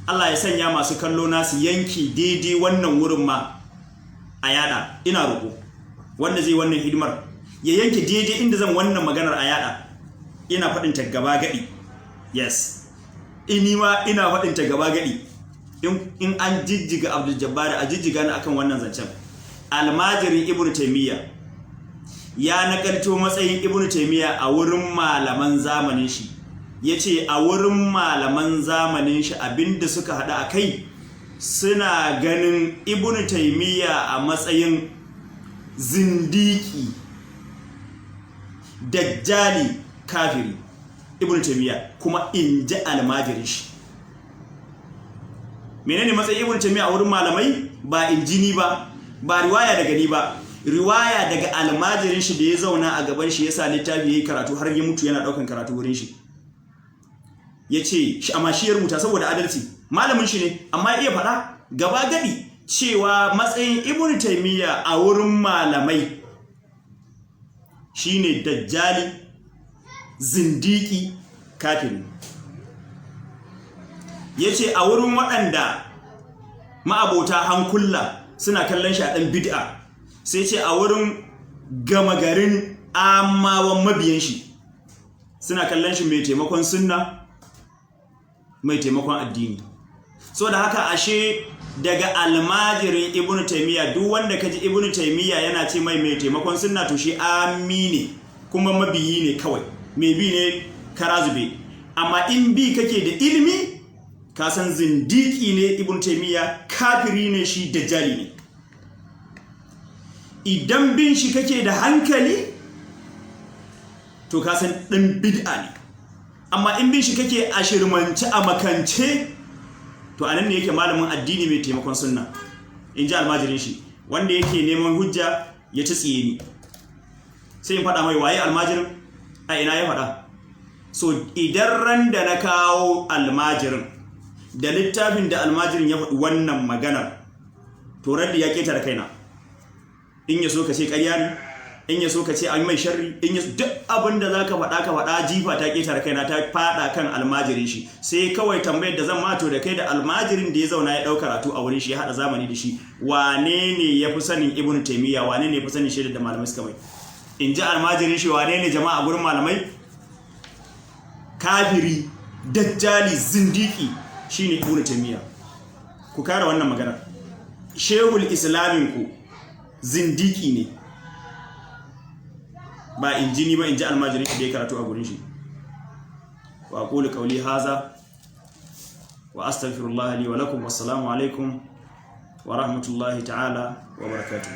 Allah ya sanya masu kallo na su yanki daidai wannan wurin ma a yada. Ina roƙo wanda zai wannan hidimar ya yanke daidai inda zan wannan maganar a yada. Ina faɗin ta gaba gadi. Yes, ini ma ina faɗin ta gaba gadi. In an jijjiga Abdul Jabbar, a jijjiga ni akan wannan zancen. Almajirin Ibn Taymiyyah ya nakalto matsayin Ibn Taymiyyah a wurin malaman zamanin shi. Yace a wurin malaman zamanin shi, abinda suka hada a kai, suna ganin Ibn Taymiyyah a matsayin zindiki, dajjali, kafiri. Ibn Taymiyyah kuma, in ji almajirin shi. Menene matsayin Ibn Taymiyyah a wurin malamai? Ba injini ba, ba riwaya daga ni ba, riwaya daga almajirin shi da ya zauna a gaban shi, yasa littafi, yayi karatu, har ya mutu yana daukan karatu wurin shi. Yace shi, amma shi ya rubuta saboda adalci, malamin shi ne, amma ya iya faɗa gaba gadi cewa matsayin Ibn Taymiyyah a wurin malamai shine dajjali, zindiki, kafiri. Yace a wurin waɗanda ma'abota hankula suna kallon shi a ɗan bid'a. Sai ce a wurin gama garin amawan mabiyan shi suna kallon shi mai taimakon sunna, mai taimakon addini. So da haka, ashe daga almajirin Ibnu Taymiya, duk wanda kaji Ibnu Taymiya yana ce mai mai taimakon sunna, to shi amini kuma mabiyi ne kawai, mai bi ne kara zube. Amma in bi kake da ilimi, ka san zindiki ne Ibnu Taymiya, kafiri ne shi, dajjali ne. Idan bin shi kake da hankali, to ka san ɗan bid'a ne. Amma in bin shi kake a shirmance, a makance, to anan ne yake malamin addini mai taimakon sunna, in ji almajirin shi. Wanda yake neman hujja ya ci tsiye ni, sai in faɗa mai waye almajirin, a ina ya faɗa. So idan ran da na kawo almajirin da littafin da almajirin ya faɗi wannan maganar, to raddi ya ketare kaina. In ya so ka ce ƙarya ne, in ya so ka ce an mai sharri, in ya duk abin da za ka faɗa ka faɗa, jifa ta ketare kaina, ta faɗa kan almajirin shi. Sai kawai tambayar da zan mato da kai da almajirin da ya zauna ya ɗau karatu a wurin shi, ya haɗa zamani da shi, wane ne ya fi sanin Ibnu Taimiyya? Wane ne ya fi sanin shaidar da malamai suka mai? In ji almajirin shi, wane ne jama'a gurin malamai? Kafiri, dajjali, zindiki shine Ibnu Taimiyya. Ku kare wannan magana. Shehul islamin ku zindiki ne, ba injini ba, in ji almajirin shi da ya karatu a gurin shi. Wa aqulu qawli haza wa astaghfirullah li wa lakum. Wassalamu alaikum wa rahmatullahi ta'ala wa barakatuh.